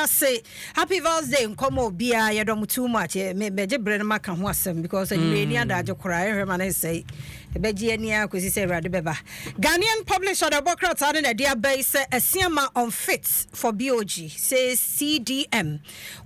Ase happy Val's Day nkɔmɔ obiara. Yɛdɔ mo too much. Mɛgye berɛ no maka ho asɛm because anwummerɛ ni adagye koraa ɛhwɛ ma no nsɛe, ɛbɛgye ani a kɔsi sɛ Awurade bɛba. Ghanaian Publisher de ɔbɔ krataa no na ɛde aba yi sɛ Asiama unfit for BOG, sɛ CDM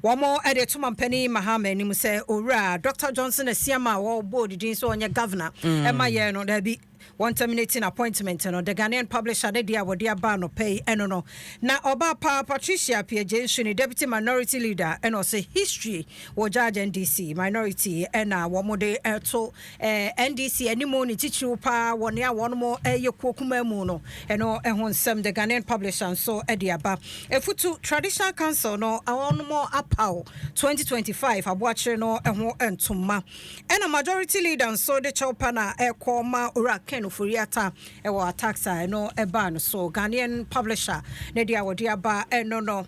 wɔn ɛde to mampanin Mahama anim sɛ owura Dr Johnson Asiama a wɔbɔ odidin sɛ ɔnyɛ governor ɛma yɛn no, daabi, wɔn terminating appointment no. The Ghanaian Publisher de deɛ a wɔde aba anɔpɛ yi ɛno no. Na ɔbaa pa Patricia Appiagyei nso ne deputy minority leader ɛna ɔsɛ history wɔ judge NDC minority ɛna wɔn de ɛto NDC anim ne titiriw paa wɔ nea wɔn ɛyɛ kuo kuma mu no, ɛno ɛho nsɛm The Ghanaian Publisher nso ɛde aba. Efutu Traditional Council no, wɔn apaw 2025 aboakyere no ɛho ntoma, ɛna majority leader nso de kyɛw pa na ɛkɔ ma Owura Ken Ofori-Atta ɛwɔ attacks a ɛno ɛbaa no so. Ghanaian Publisher ne deɛ a wɔde aba ɛno no.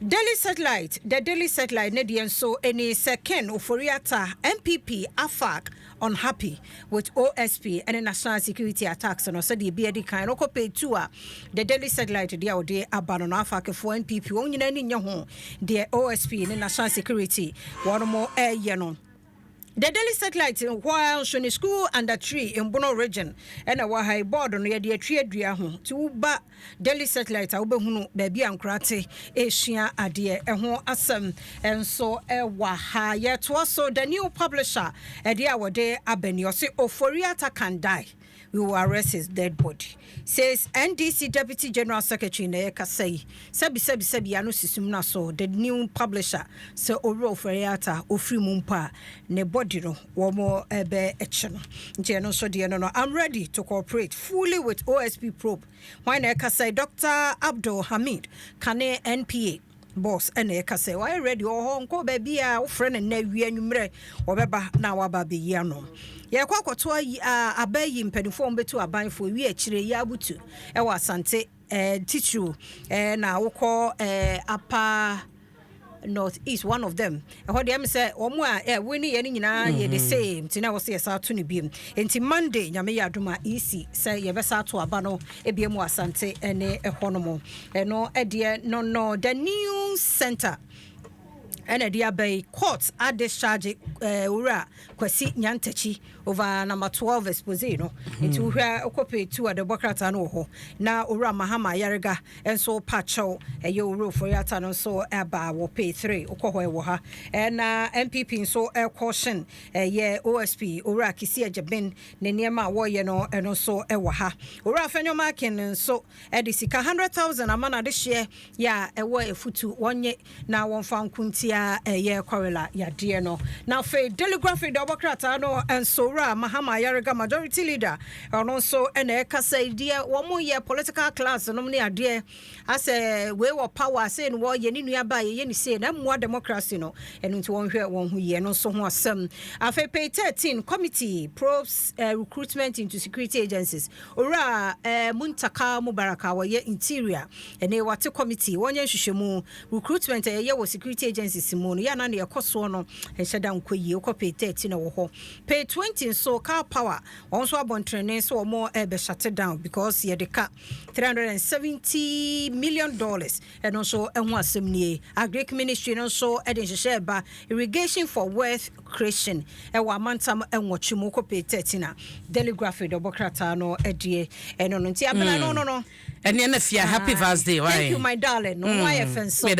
Daily Satellite, The Daily Satellite ne deɛ nso ɛni sɛ Ken Ofori-Atta, NPP AFAC unhappy with OSP ɛne national security attacks no. Sɛdeɛ bi adi kan no, kɔ page 2 a The Daily Satellite deɛ a wɔde aba no, AFACfoɔ, NPP wɔn nyinaa ani nyɛ ho deɛ OSP ne national security wɔn mo ɛɛyɛ no. The Daily Satellite hɔ ara nso ne school under tree in Bono Region ɛna wɔ ha yi. Board no yɛde atwi adua ho nti woba Daily Satellite a, wobɛhunu baabi a nkora te ɛsua adeɛ, ɛho asɛm nso ɛwɔ ha. Yɛtoa so, The New Publisher ɛdeɛ a wɔde aba ni, ɔse "Ofori-Atta can die, we will arrest his dead body," says NDC deputy general secretary. Na yɛkasa yi, sɛbi sɛbi sɛbi, ano sisum na so The New Publisher sɛ owura Ofori-Atta ofiri mu mpo a, ne body no wɔn ɛbɛ ɛkyɛ no. Nti ɛno nso deɛ no, "I'm ready to cooperate fully with OSP probe." Wɔn na ɛkasa yi, Dr Abdul Hamid kane NPA boss ɛna ɛka sɛ wayɛ ready, ɔwɔ hɔ nkɔ baabi a wofrɛ no nnɛ wie anwummerɛ wɔbɛba na waba abɛyi ano. Yɛkɔ akɔto ayi aba yi mpanimfoɔ a wɔbɛtu abanfoɔ wi akyire yi abutu ɛwɔ Asante titiriw na wokɔ Upper North East, one of them ɛhɔ deɛ sɛ wɔn a wei ne yɛ no nyinaa yɛ the same, nti na wɔsɛ yɛsa ato no biem. Nti Monday, Nyame yɛ adom a, EC sɛ yɛbɛsa ato aba no ebiem wɔ Asante ne ɛhɔ nom. Ɛno ɛdeɛ no, The New Center ɛna ɛde aba yi, court a discharge owura Kwasi Nyantakyi over Number 12 expose no. Nti wohwɛ wokɔ page 2 a, de bɔ krataa no wɔ hɔ. Na owura Mahama Ayariga nso pa kyɛw ɛyɛ owura Ofori-Atta no nso ɛba wɔ page 3, wokɔ hɔ ɛwɔ ha. Ɛna NPP nso ɛkɔhyɛn ɛyɛ OSP owura Kissi Agyebeng ne nneɛma a wɔreyɛ no, ɛno nso ɛwɔ ha. Owura Afenyo-Markin nso ɛde sika 100,000 ama no adehyeɛ yɛ a ɛwɔ Efutu wɔnye na wɔmfa nko ntia ɛyɛ cholera yadeɛ no. Na afei Daily Graphic de ɔbɔ krataa no nso, owura Mahama Ayariga, majority leader, ɔno nso ɛna ɛkasa deɛ wɔn yɛ political class nom ne adeɛ asɛ wei wɔ power sɛ no wɔyɛ ne nua ba yɛyɛ ne sei na mmoa democracy no. Ɛno nti wɔnhwɛ wɔn ho yie no nso ho asɛm. Afei page 13, committee probes recruitment into security agencies. Owura Muntaka Mubaraka wɔyɛ Interior ɛne wate committee wɔnyɛ nhwehwɛmu recruitment a yɛyɛ wɔ security agencies mu no yɛ ana ne ɛkɔ soɔ no ɛnhyɛ da nkɔ yie. Wokɔ page 13 wɔ hɔ. Page 20 nso, Karpower wɔn nso abɔntenene sɛ wɔn ɛbɛ shut down because yɛde ka $370 million. Ɛno nso ɛho asɛm nie. Agric Ministry no nso ɛde nhyehyɛ ɛba irrigation for wealth creation ɛwɔ amantam 8 mu. Wokɔ page 13 a, Daily Graphic de ɔbɔ krataa no ɛdeɛ ɛno no. Nti abena no ɛneɛ na fia happy Val's Day. Thank you, my darling. No, wayɛ fɛ nso.